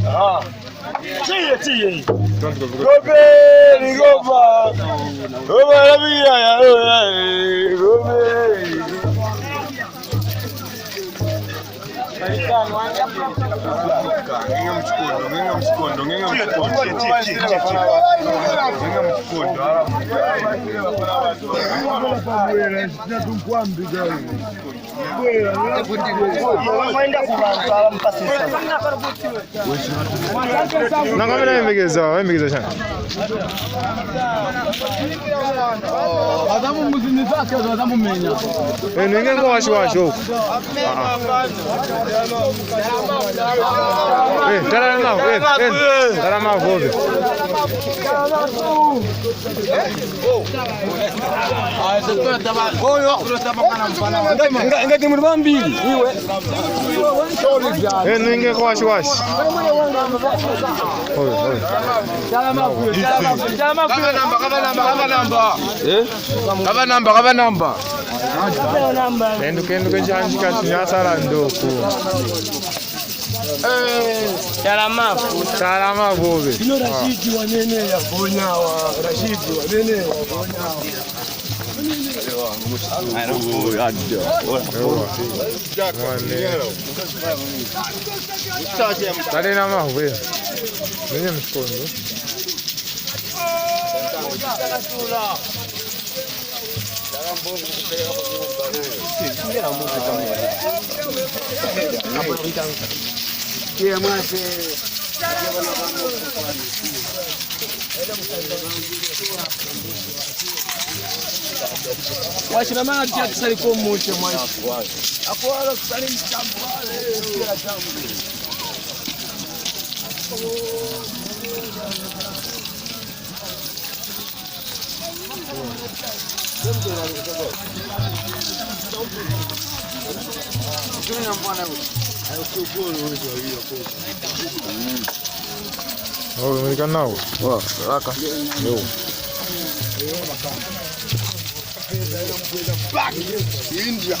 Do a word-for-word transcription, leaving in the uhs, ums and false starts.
Ah. Tiye, tiye. Gobeli, goba. Goba la biya ya, goba. Ngenga mu kikondo, ngenga mu kikondo, ngenga mu kikondo. Ngenga mu kikondo. Mwenda ku bantu aba mupasisa. Nanga mina embegeza, embegeza sana. Baza mumuzinisa, baza mumenya. Eh, nenge ngo washi washi oku. Ah, ah. Eh, tala na, eh, eh, tala mavobe. Nga, nga, nga ti muli bambili, iwe. Eh, nenge ko washi washi. Oyo, oyo. Kaba namba, kaba namba, kaba namba. Eh? Kaba namba, kaba namba. Kendu, kendu, kenshi hanji kashi nyasala ndoku. Eh. Salama. Salama bobe. Ino Rashidi wa nene ya Bonyawa. Rashidi wa nene ya Bonyawa. Ewa. Mwane. Tale na mahwe. Nini mkondo? Washira mana tia kusali ko mushe mwashi. Akwala kusali mtambo wale. Oh, American now. Wa, laka. Yo. India.